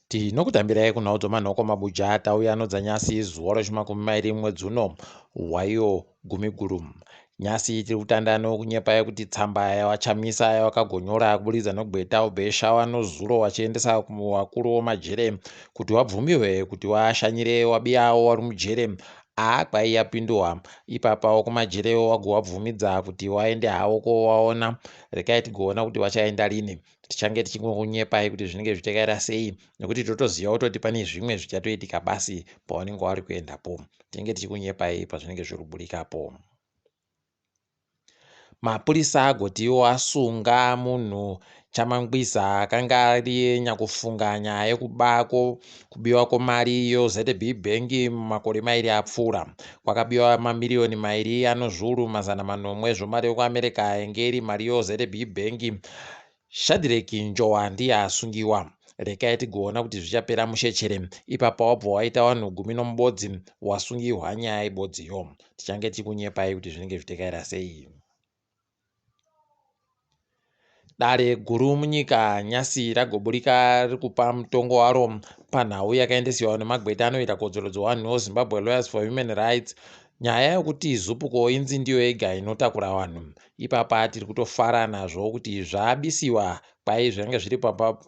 Tinokutambirai kunhau dzomanhoko mabuja tauya nodzanyasi zuva rechimakumi mairi mwedzi uno waiyo Gumiguru. Nyasi tiri kutanda nokunyepai kuti tsamba yavaChamisa yavakagonyora kuburikidza nogweta Obey Shawa nozuro vachiendesa kuvakuru vomajere kuti vabvumirwe kuti vashanyire wabiyawo wari mujere. Aa kwai yapindwa ipapawo kumajere wagovabvumidza kuti waende hawo kowaona. Rekai tigoona kuti vachaenda rini. Tichange tichingokunyepai kuti zvinenge zvichakaita sei nekuti totoziva kutoti pane zvimwe zvichatoitika basi pavanenge vari kuendapo. Tinenge tichikunyepai pazvinenge zviri kuburikapo. Mapurisa agotiwo asunga munhu Chamangwiza akanga ari nyakufunga nyaya yekubako kubiwa kwemari yoZB Bank mumakore mairi apfuura. Kwakabiwa mamiriyoni mairi anozviuru mazana manomwe zvemari yekuAmerica inge iri mari yoZB Bank. Shadreck Njowa ndiye asungiwa. Rekai tigoona kuti zvichapera mushe chere. Ipapa wabva waita vanhu gumi nomubodzi wasungiwa nyaya ibodziyo. Tichange tichikunyepai kuti zvinenge zvitekaira sei. Dare guru munyika nyasi ragoburika riri kupa mutongo waro panhau yakaendesiwa nemagweta anoita kodzero dzevanhu Zimbabwe Lawyers for Human Rights. Nyaya yokuti Zupuko inzi ndiyo yega inotakura vanhu. Ipapa tiri kutofara nazvo kuti zvabisiwa kwai zvange zviri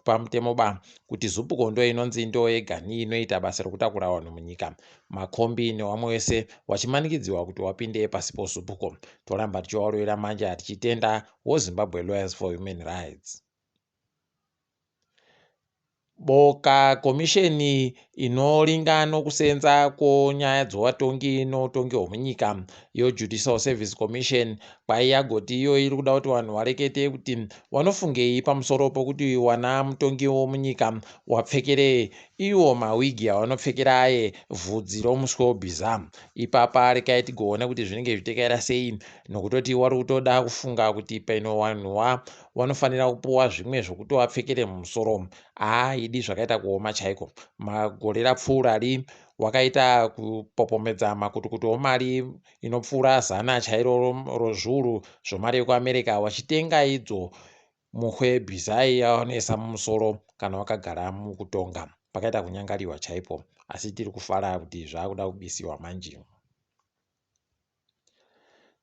pamutemo ba kuti Zupuko ndo inonzi ndo yega ni inoita basa rokutakura vanhu munyika. Makombi newamwe wese wachimanikidziwa kuti wapinde pasi poZupuko. Toramba tichivarovera manja tichitenda wo Zimbabwe Lawyers for Human Rights. Boka komisheni inoringa nokusenza kwonyaya dzovatongi noutongi hwomunyika yoJudicial Service Commission kwai yagoti iyo iri kuda kuti vanhu varekete kuti vanofungei pamusoro pokuti wana mutongi womunyika wapfekere iwo mawigi avanopfekera aye vhudzi romuswe wobhiza. Ipapa rekai tigoona kuti zvinenge zvitekaira sei nokutoti wari kutoda kufunga kuti peno vanhu wanofanira kupuwa zvimwe zvokuti wapfekere mumusoro. Haa idi zvakaita kuoma chaiko. Magore rapfuurari wakaita kupopomedza makutukutu omari inopfuura zana chairo rozviuru zvomari yekuAmerica wachitenga idzo muhwe bhizai yawanoisa mumusoro kana wakagara mukutonga. Pakaita kunyangariwa chaipo asi tiri kufara kuti zvakuda kubisiwa manje.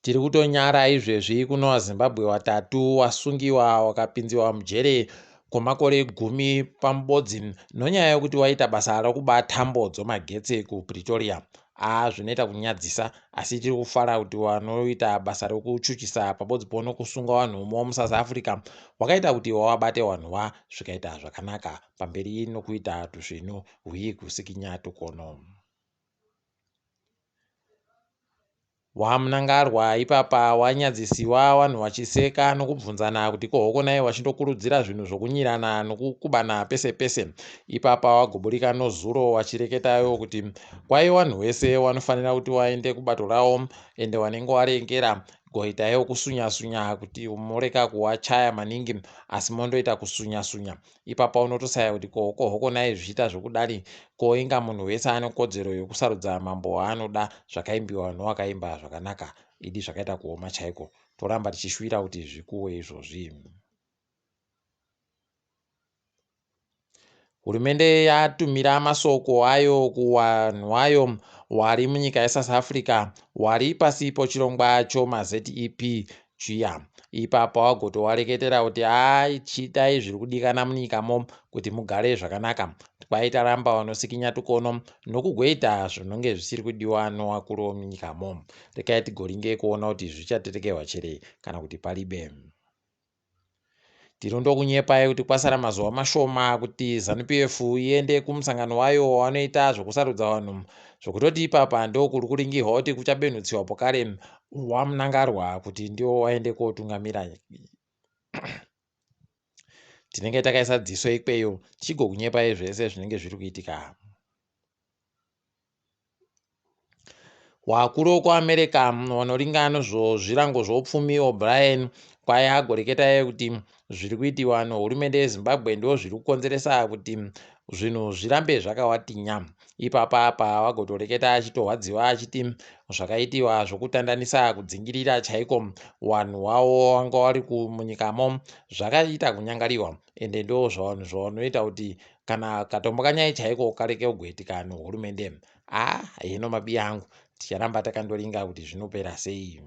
Tiri kutonyara izvezvi kuno vaZimbabwe watatu wasungiwa wakapinziwa mujere kwemakore gumi pamubodzi nonyaya yekuti waita basa rokuba tambo dzomagetsi kuPretoria. Aa zvinoita kunyadzisa asi tiri kufara kuti wanoita basa rokuchuchisa pabodzi pono kusunga vanhu mo muSouth Africa wakaita kuti wawabate wanhu wa zvikaita zvakanaka pamberi nokuita tusvinu hwi kusikinya tukono. WaMnangarwa ipapa wanyadzisiwa vanhu vachiseka nokubvunzana kuti ko hokonai wachindokurudzira zvinhu zvokunyirana nokukubana pese pese. Ipapa wagoburika nozuro wachireketayo kuti kwai vanhu wese wanofanira kuti waende kubato rawo ende wanenge warengera goitayo kusunya sunya kuti moreka kuwachaya maningi asi mondoita kusunya sunya. Ipapa unotosaya kuti ko ko hokonai zvichiita zvokudari ko inga munhu wese ane kodzero yokusarudza mambo waanoda zvakaimbiwa nowakaimba zvakanaka idi zvakaita kuoma chaiko toramba tichishuwira kuti zvikuwe izvozvi. Hurumende yatumira masoko ayo kuwanhu wayo wari munyika yeSouth Africa wari pasi pochirongwa chomaZEP chiya. Ipapo wagotowareketera kuti haa chiitai zviri kudikana munyikamo kuti mugare zvakanaka. Kwaita ramba wanosikinya tukono nokugoita zvinonge zvisiri kudiwa nowakuru womunyikamo. Rekai tigoringe kuona kuti zvichatetekerwa chere kana kuti paribe. Tiri ndokunyepai kuti kwasara mazuva mashoma kuti ZANU-PF iende kumusangano wayo wavanoita zvokusarudza vanhu zvokutoti ipapa ndokuri kuringirwa kuti kuchabenhutsiwa pokare waMnangarwa kuti ndiwo waende kotungamira. Tinenge takaisa dziso ikweyo tichigokunyepai zvese zvinenge zviri kuitika. Wakuru wekuAmerica vanoringa nezvezvirango zveupfumi O'Brien kwai agoreketa iye kuti zviri kuitiwa nehurumende yeZimbabwe ndo zviri kukonzeresa kuti zvinhu zvirambe zvakawatinya. Ipapa apa wagotoreketa achitorwadziwa achiti zvakaitiwa zvokutandanisa kudzingirira chaiko wanhu wawo wanga wari munyikamo zvakaita kunyangariwa ende ndo zvavanhu zvavanoita kuti kana katombo kanyai chaiko kareke kugoitika nohurumende. Haa heno mabiya angu ticharamba takandoringa kuti zvinopera sei.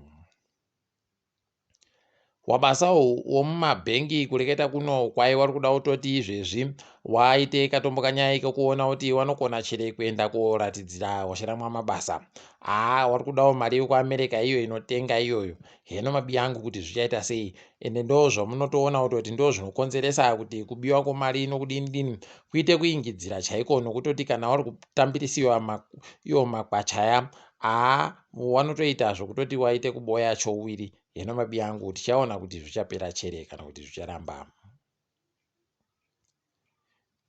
Wabasa womumabhengi kureketa kuno kwai wari kuda kutoti izvezvi waite katombo kanyaya kekuona kuti wanokona chere kuenda koratidzira washaramwa mabasa. Haa wari kudawo mari yekuAmerica iyo inotenga iyoyo. Heno mabiya angu kuti zvichaita sei ende ndo zvamunotoona kutoti ndo zvinokonzeresa kuti kubiwa kwemari nokudini dini kuite kuingidzira chaiko nokutoti kana wari kutambirisiwa iwo makwachaya haa wanotoita zvokutoti waite kuboya chouwiri. Heno mabiya angu tichaona kuti zvichapera chere kana kuti zvicharamba.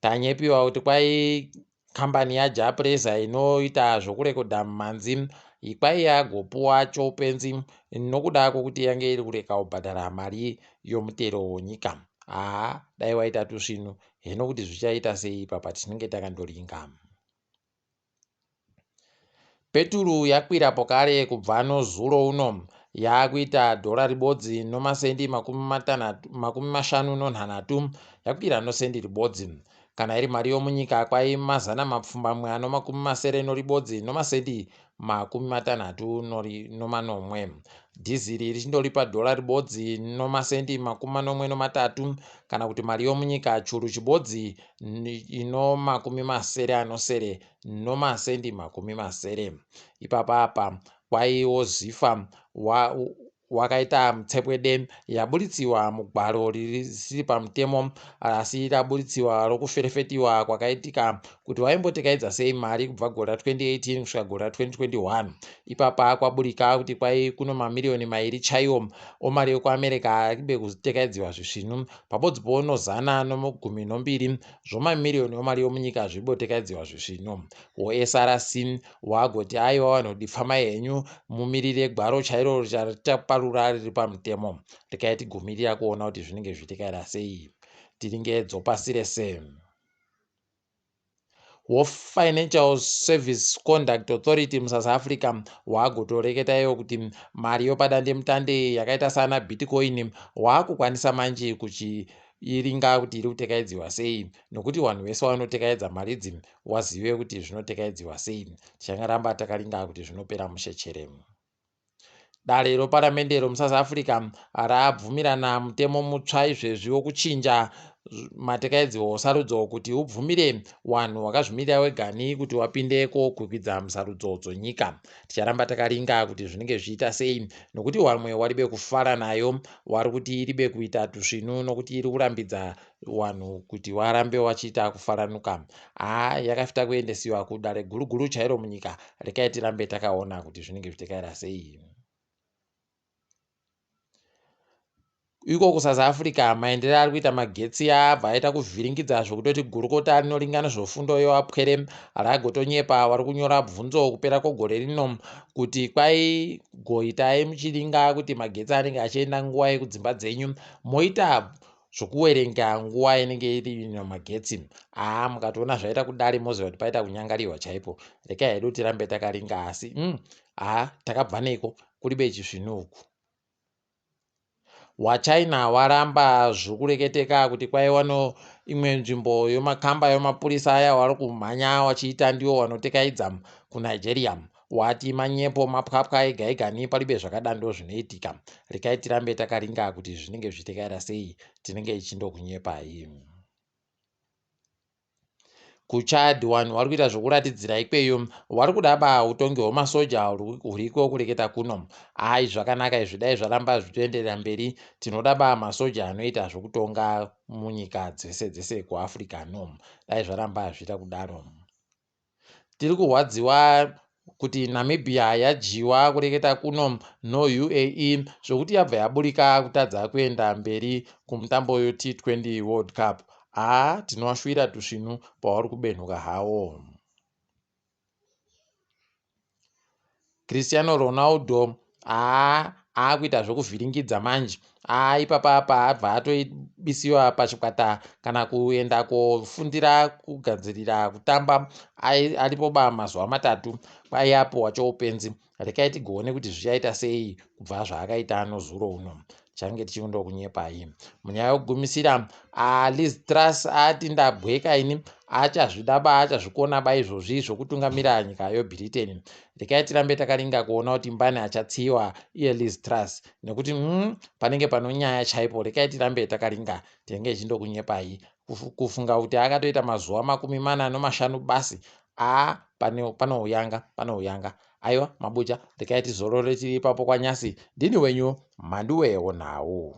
Tanyepiwa kuti kwai kambani yaJah Prayzah inoita zvokurekodha mumhanzi kwai yagopuwa choupenzi nokuda kwokuti yange iri kureka kubhadhara mari yomutero wenyika. Haa dai waita tusvinu heno kuti zvichaita sei ipapa tinenge takandoringa. Peturu yakwira pokare kubva nozuro uno yaakuita dhora ribodzi nomasendi 57 yakwira nosendi ribodzi. Kana iri mari yomunyika kwai 867 nomasendi 67. Dhiziri richindori padhora ribodzi nomasendi 73 kana kuti mari yomunyika churu chibodzi ino 77 nomasendi 70. Ipapa apa kwaiwo Zifa wakaita mutsepwede yaburitsiwa mugwaro risiri pamutemo asi raburitsiwa rokuferefetiwa kwakaitika kuti waimbotekaidza sei mari kubva gore ra2018 kusvika gore ra2021. Ipapa kwaburika kuti kwai kuno mamiriyoni mairi chaiwo omari yekuAmerica aribe kutekaidziwa zvisvinu pabodzipo nozana nomugumi nombiri zvomamiriyoni omari yomunyika zvibotekaidziwa zvisvinu. WoSRC wagoti aiwa vanhu dipfamai henyu mumirire gwaro chairo richaparura riri pamutemo. Rekai tigumirira kuona kuti zvinenge zvichitekaira sei. Tiringe dzopasi rese. WoFinancial Service Conduct Authority muSouth Africa wagotoreketa iwo kuti mari yopadandemutande yakaita sana Bitcoin waakukwanisa manje kuchiiringa kuti iri kutekaidziwa sei nokuti vanhu vese vanotekaidza mari idzi wazive kuti zvinotekaidziwa sei. Tichangaramba takaringa kuti zvinopera mushe chere. Dare roparamende romuSouth Africa rabvumirana mutemo mutsva izvezvi wokuchinja matekaidzirwo osarudzo kuti ubvumire wanhu wakazvimirira wegani kuti wapinde kokwikwidza musarudzo dzonyika. Ticharamba takaringa kuti zvinenge zvichiita sei nokuti wamwe waribe kufara nayo wari kuti iribe kuita tusvinu nokuti iri kurambidza wanhu kuti warambe wachiita kufaranuka. Haa yakafita kuendesiwa kudare guru guru chairo munyika. Rekai tirambe takaona kuti zvinenge zvichitekaira sei. Iko kuSouth Africa maendero ari kuita magetsi abva aita kuvhiringidza zvekutoti gurukota rinoringa nezvefundo yevapwere ragotonyepa vari kunyora bvunzo kupera kwegore rino kuti kwai goitai muchiringa kuti magetsi anenge achienda nguva yekudzimba dzenyu moita zvokuwerenga nguva inenge iri magetsi. Haa mukatoona zvaita kudari moziva kuti paita kunyangariwa chaipo. Rekai hedu tirambe takaringa asi haa takabva neiko kuribe chisvinu uku. WaChina waramba zviri kureketeka kuti kwaiva noimwe nzvimbo yomakamba yemapurisa aya wari kumhanya wachiita ndiwo wanotekaidza kuNigeria. Wati manyepo mapwapwa ega egani palibe zvakadando zvinoitika. Rekai tirambe takaringa kuti zvinenge zvichitekaira sei tinenge ichindokunyepai. KuChad vanhu vari kuita zvokuratidzira ikweyo vari kuda ba utongi hwemasoja huriko kureketa kuno. Ai zvakanaka izvi dai zvaramba zvichitoenderera mberi tinoda ba masoja anoita zvokutonga munyika dzese dzese kuAfrica no dai zvaramba zvichiita kudaro. Tiri kurwadziwa kuti Namibia yadyiwa kureketa kuno noUAE zvokuti yabva yaburika kutadza kuenda mberi kumutambo weT20 World Cup. Haa tinovashuwira tusvinu pavari kubenhuka hawo. Cristiano Ronaldo haa akuita zvekuvhiringidza manje. Haa ipapa apa abva kubisiwa pachikwata kana kuenda kofundira kugadzirira kutamba aripo ba mazuva matatu kwaiapo wacho upenzi. Rekai tigoone kuti zvichaita sei kubva zvaakaita nozuro uno. Change tichindokunyepai. Munyaya yekugumisira, Liz Truss ati ndabweka ini, achazvida ba, achazvikona ba izvozvi zvokutungamira nyika yeBritain. Rekai tirambe takaringa kuona kuti mbani achatsiwa iye Liz Truss, nekuti panenge panonyaya chaipo. Rekai tirambe takaringa, tinenge tichindokunyepai. Kufunga kuti akatoita mazuva 45 basi, aa panouyanga panouyanga. Aiwa mabuja, rekai tizorore tiri ipapo kwanyasi. Ndini wenyu Mhanduwe Nhau.